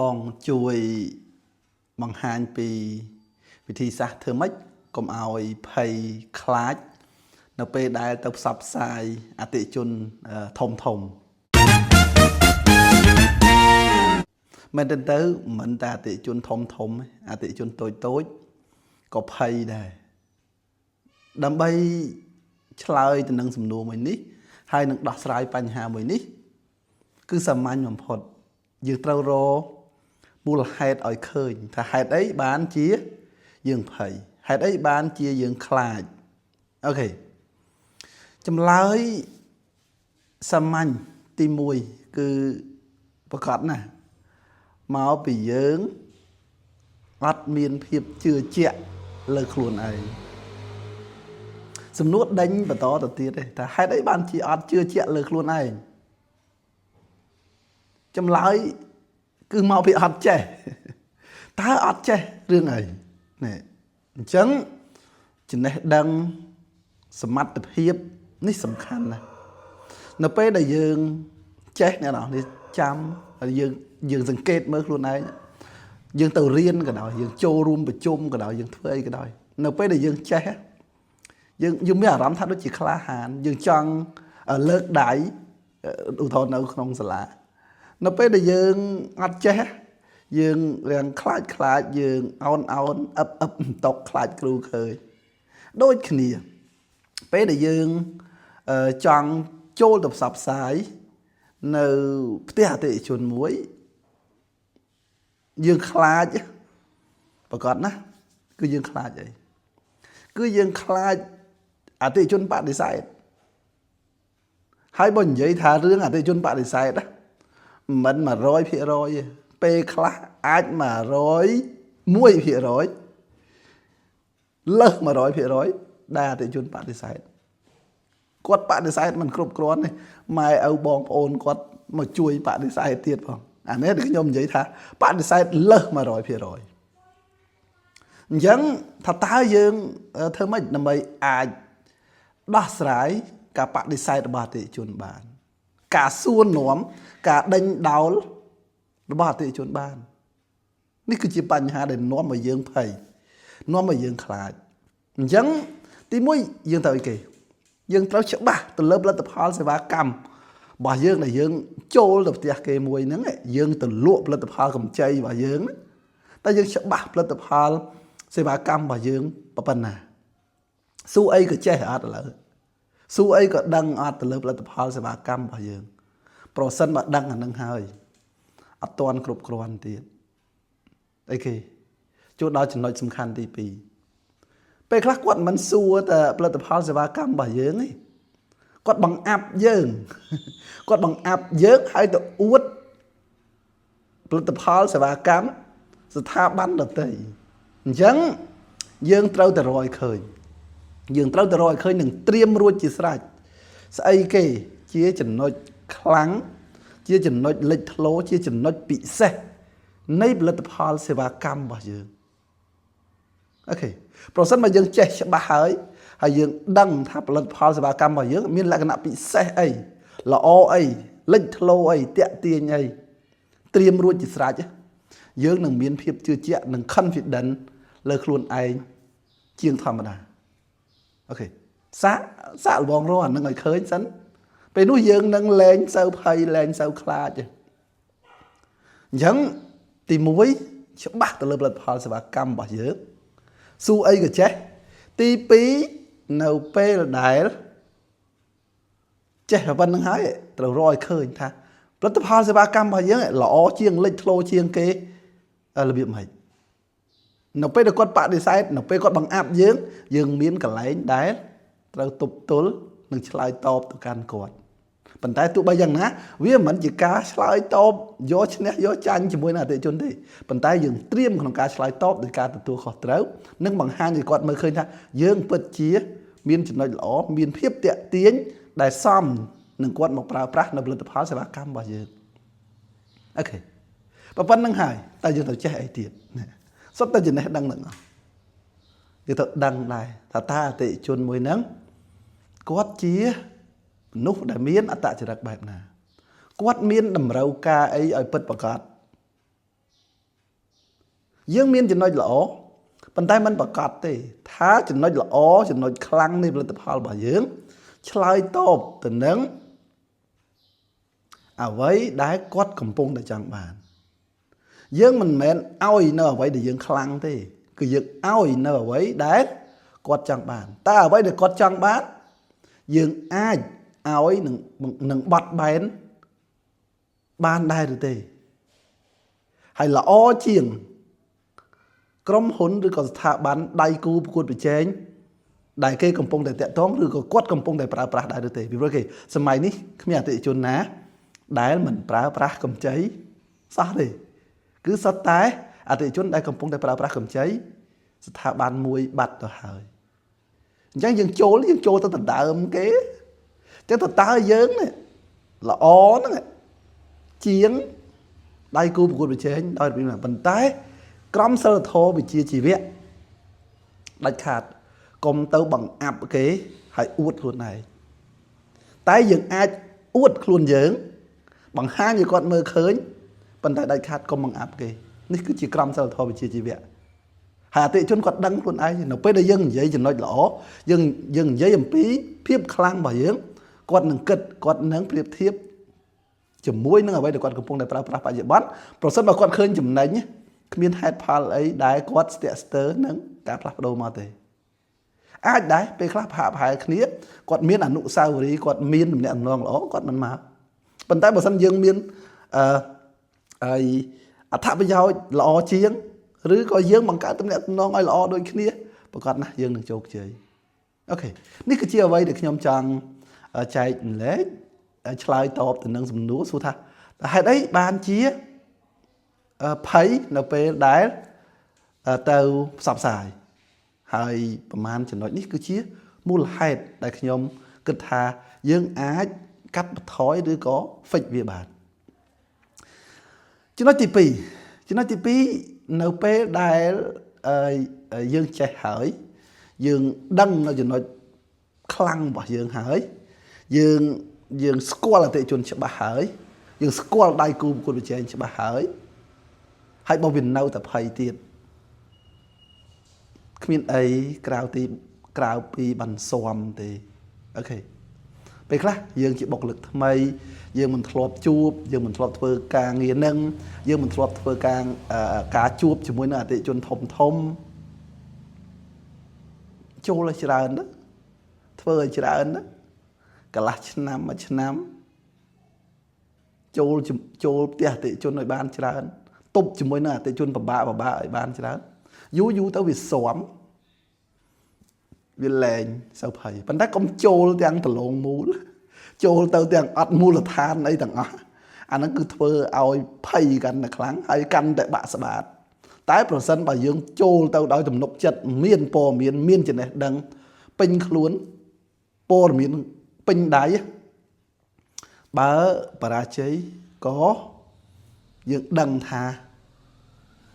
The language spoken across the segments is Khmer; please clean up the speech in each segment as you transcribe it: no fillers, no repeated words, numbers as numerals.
បងជួយបង្ហាញពីវិធីសាស្ត្រធ្វើម៉េចកុំឲ្យភ័យខ្លាច នៅពេលដែលទៅផ្សព្វផ្សាយអតិថិជនធំធំមែនទែនទៅមិនតែអតិថិជនធំធំទេអតិថិជនតូចតូចក៏ភ័យដែរដើម្បីឆ្លើយទៅនឹងសំណួរមួយនេះ ហើយនឹងដោះស្រាយបញ្ហាមួយនេះ គឺសាមញ្ញបំផុតយើងត្រូវរកមូលហេតុឲ្យឃើញថាហេតុអីបានជាយើងភ័យហេតុអីបានជាយើងខ្លាច OK ចម្លើយសាមញ្ញទី1គឺប្រកាសណាស់មកពីយើងអត់មានភាពជឿជាក់លើខ្លួនឯងសំណួរដេញបន្តទៅទៀតទេថាហេតុអីបានជាអត់ជឿជាក់លើខ្លួនឯងចម្លើយគឺមកពីអត់ចេះតើអត់ចេះរឿងអីនេះអញ្ចឹងចំណេះដឹងសមត្ថភាពនេះសំខាន់ណាស់នៅពេលដែលយើងចេះអ្នកនរនេះចាំហើយយើងសង្កេតមើលខ្លួនឯងយើងទៅរៀនក៏ដោយយើងចូលរួមប្រជុំក៏ដោយយើងធ្វើអីក៏ដោយនៅពេលដែលយើងចេះយើងមានអារម្មណ៍ថាដូចជាក្លាហានយើងចង់លើកដៃឧទាហរណ៍នៅក្នុងសាលានៅពេលដែលយើងអត់ចេះយើងរាងខ្លាចខ្លាចយើងអោនអោនអឹបអឹបតុកខ្លាចគ្រូឃើញដូចគ្នាពេលដែលយើងចង់ចូលទៅផ្សព្វផ្សាយនៅផ្ទះអតិថិជនមួយយើងខ្លាចប្រកាសណាគឺយើងខ្លាចអីគឺយើងខ្លាចអតិថិជនបដិសេធហើយបើនិយាយថារឿងអតិថិជនបដិសេធណាមិន100%ទេពេលខ្លះអាច101%លើស100%ដែលអតិថិជនបដិសេធគាត់បដិសេធមិនគ្រប់គ្រាន់ទេម៉ែឪបងប្អូនគាត់មកជួយបដិសេធទៀតផងអានេះខ្ញុំនិយាយថាបដិសេធលើស100%អញ្ចឹងថាតើយើងធ្វើម៉េចដើម្បីអាចដោះស្រាយការបដិសេធរបស់អតិថិជនបាន ការសួរនាំការដេញដោលរបស់អតិថិជនបាននេះគឺជាបញ្ហាដែលនាំឲ្យយើងភ័យនាំឲ្យយើងខ្លាចអញ្ចឹងទីមួយយើងត្រូវអីគេយើងត្រូវច្បាស់ទៅលើផលិតផលសេវាកម្មរបស់យើងដែលយើងចូលទៅផ្ទះគេមួយហ្នឹងយើងទៅលក់ផលិតផលកម្ចីរបស់យើងតែយើងច្បាស់ផលិតផលសេវាកម្មរបស់យើងប៉ុណ្ណាសួរអីក៏ចេះអត់ឥឡូវសួរអីក៏ដឹងអត់ទៅលើផលិតផលសេវាកម្មរបស់យើងប្រសិនបើដឹងអានឹងហើយអត់ទាន់គ្រប់គ្រាន់ទៀតអីគេចូលដល់ចំណុចសំខាន់ទី2ពេលខ្លះគាត់មិនសួរតែផលិតផលសេវាកម្មរបស់យើងទេគាត់បង្អាប់យើងគាត់បង្អាប់យើងហើយទៅអួតផលិតផលសេវាកម្មស្ថាប័នដទៃអញ្ចឹងយើងត្រូវតែរកឲ្យឃើញយើងត្រូវតែរកឲ្យឃើញនឹងត្រៀមរួចជាស្រេចស្អីគេជាចំណុចខ្លាំងជាចំណុចលេចធ្លោជាចំណុចពិសេសនៃផលិតផលសេវាកម្មរបស់យើង OK ប្រសិនបើយើងចេះច្បាស់ហើយហើយយើងដឹងថាផលិតផលសេវាកម្មរបស់យើងមានលក្ខណៈពិសេសអីល្អអីលេចធ្លោអីតាក់ទាញអីត្រៀមរួចជាស្រេចយើងនឹងមានភាពជឿជាក់និង confident លើខ្លួនឯងជាងធម្មតា OK សាកសាកល្បងរកអានឹងឲ្យឃើញសិនពេលនោះយើងនឹងលែងសូវភ័យលែងសូវខ្លាចទេអញ្ចឹងទី1ច្បាស់ទៅលើផលិតផលសេវាកម្មរបស់យើងសួរអីក៏ចេះទី2នៅពេលដែលចេះប៉ុណ្្នឹងហើយត្រូវរកឲ្យឃើញថាផលិតផលសេវាកម្មរបស់យើងល្អជាងលេចធ្លោជាងគេរបៀបម៉េចនៅពេលដែលគាត់បដិសេធនៅពេលគាត់បង្អាប់យើងយើងមានកន្លែងដែលត្រូវទប់ទល់និងឆ្លើយតបទៅកាន់គាត់ប៉ុន្តែទោះបីយ៉ាងណាវាមិនជាការឆ្លើយតបយកឈ្នះយកចាញ់ជាមួយនឹងអតិថិជនទេប៉ុន្តែយើងត្រៀមក្នុងការឆ្លើយតបដោយការទទួលខុសត្រូវនិងបង្ហាញឲ្យគាត់មើលឃើញថាយើងពិតជាមានចំណុចល្អមានភាពតាក់ទាញដែលសមនឹងគាត់មកប្រើប្រាស់នៅផលិតផលសេវាកម្មរបស់យើង OK ប៉ុណ្្នឹងហើយតែយើងត្រូវចេះអីទៀតសុទ្ធតែចំណេះដឹងទាំងអស់យើងត្រូវដឹងដែរថាតើអតិថិជនមួយហ្នឹងគាត់ជាមនុស្សដែលមានអត្តចរិតបែបណាគាត់មានតម្រូវការអីឲ្យពិតប្រាកដ យើងមានចំណុចល្អប៉ុន្តែมันប្រកាសទេថាចំណុចល្អចំណុចខ្លាំងនៃផលិតផលរបស់យើងឆ្លើយតបទៅនឹងអ្វីដែលគាត់កំពុងតែចង់បានយើងមិនមែនឲ្យនៅអ្វីដែលយើងខ្លាំងទេគឺយើងឲ្យនៅអ្វីដែលគាត់ចង់បានតើអ្វីដែលគាត់ចង់បានយើងអាចឲ្យនឹងនឹងបត់បែនបានដែរឬទេហើយល្អជាងក្រុមហ៊ុនឬក៏ស្ថាប័នដៃគូប្រកួតប្រជែងដែលគេកំពុងតែតាក់ទងឬក៏គាត់កំពុងតែប្រើប្រាស់ដែរឬទេពីព្រោះគេសម័យនេះគ្មានអតិថិជនណាដែលមិនប្រើប្រាស់កម្ចីសោះទេគឺសុទ្ធតែអតិថិជនដែលកំពុងតែប្រើប្រាស់កម្ចីស្ថាប័នមួយបាត់ទៅហើយអញ្ចឹងយើងចូលយើងចូលទៅដណ្ដើមគេអញ្ចឹងទៅតើយើងនេះល្អហ្នឹងជាងដៃគូប្រកួតប្រជែងដោយរបៀបណាប៉ុន្តែក្រមសីលធម៌វិជ្ជាជីវៈដាច់ខាតកុំទៅបង្អាប់គេហើយអួតខ្លួនឯងតែយើងអាចអួតខ្លួនយើង បង្ហាញឲ្យគាត់មើលឃើញប៉ុន្តែដាច់ខាតកុំបង្អាប់គេនេះគឺជាក្រមសីលធម៌វិជ្ជាជីវៈហើយអតិថិជនគាត់ដឹងខ្លួនឯងនៅពេលដែលយើងនិយាយចំណុចល្អយើងយើងនិយាយអំពីភាពខ្លាំងរបស់យើងគាត់នឹងគិតគាត់នឹងប្រៀបធៀបជាមួយនឹងអ្វីដែលគាត់កំពុងតែប្រើប្រាស់បច្ចុប្បន្នប្រសិនបើគាត់ឃើញចំណេញគ្មានហេតុផលអីដែលគាត់ស្ទាក់ស្ទើរនឹងការផ្លាស់ប្ដូរមកទេអាចដែរពេលខ្លះប្រហាក់ប្រហែលគ្នាគាត់មានអនុស្សាវរីយ៍គាត់មានទំនាក់ទំនងល្អគាត់មិនមកប៉ុន្តែបើសិនយើងមានអឺហើយអត្ថប្រយោជន៍ល្អជាងឬក៏យើងបង្កើតទំនាក់ទំនងឲ្យល្អដូចគ្នាប្រកាសណាស់យើងនឹងជោគជ័យ OK នេះគឺជាអ្វីដែលខ្ញុំចង់ចែករំលែកឆ្លើយតបទៅនឹងសំណួរសួរថាហេតុអីបានជាភ័យនៅពេលដែលទៅផ្សព្វផ្សាយហើយប្រហែលចំណុចនេះគឺជាមូលហេតុដែលខ្ញុំគិតថាយើងអាចកាត់បន្ថយឬក៏ fix វាបានចំណុចទី2ចំណុចទី2នៅពេលដែលយើងចេះហើយយើងដឹងនៅចំណុចខ្លាំងរបស់យើងហើយយើងយើងស្គាល់អតិថិជនច្បាស់ហើយយើងស្គាល់ដៃគូប្រកួតប្រជែងច្បាស់ហើយហើយបើវានៅតែភ័យទៀតគ្មានអីក្រៅទីក្រៅពីបន្ស៊ាំទេ OK ពេលខ្លះយើងជាបុគ្គលិកថ្មីយើងមិនធ្លាប់ជួបយើងមិនធ្លាប់ធ្វើការងារនឹងយើងមិនធ្លាប់ធ្វើការការជួបជាមួយនឹងអតិថិជនធំធំចូលឲ្យច្រើនទៅធ្វើឲ្យច្រើនទៅកន្លះឆ្នាំមួយឆ្នាំចូលចូលផ្ទះអតិថិជនឲ្យបានច្រើនទប់ជាមួយនឹងអតិថិជនពិបាកពិបាកឲ្យបានច្រើនយូរយូរទៅវាស៊ាំវាលែងសូវភ័យប៉ុន្តែកុំចូលទាំងដលងមូលចូលទៅទាំងអត់មូលដ្ឋានអីទាំងអស់អាហ្នឹងគឺធ្វើឲ្យភ័យកាន់តែខ្លាំងហើយកាន់តែបាក់ស្បាតតែប្រសិនបើយើងចូលទៅដោយទំនុកចិត្តមានព័ត៌មានមានចំណេះដឹងពេញខ្លួនព័ត៌មានពេញដៃបើបរាជ័យក៏យើងដឹងថា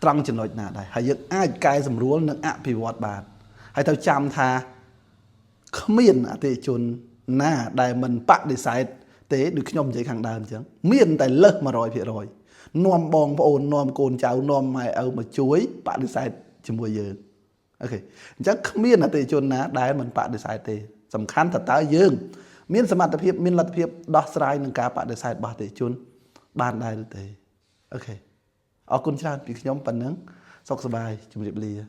ត្រង់ចំណុចណាដែរហើយយើងអាចកែសម្រួលនិងអភិវឌ្ឍបានហើយត្រូវចាំថាគ្មានអតិថិជនណាដែលមិនបដិសេធទេដូចខ្ញុំនិយាយខាងដើមអញ្ចឹងមានតែលើស100%នាំបងប្អូននាំកូនចៅនាំម៉ែឪមកជួយបដិសេធជាមួយយើង OK អញ្ចឹងគ្មានអតិថិជនណាដែលមិនបដិសេធទេសំខាន់ថាតើយើង មានសមត្ថភាពមានលទ្ធភាពដោះស្រាយនឹងការបដិសេធរបស់អតិថិជនបានដែរឬទេ OK អរគុណច្រើនពីខ្ញុំប៉ុណ្ណឹងសុខសប្បាយជម្រាបលា។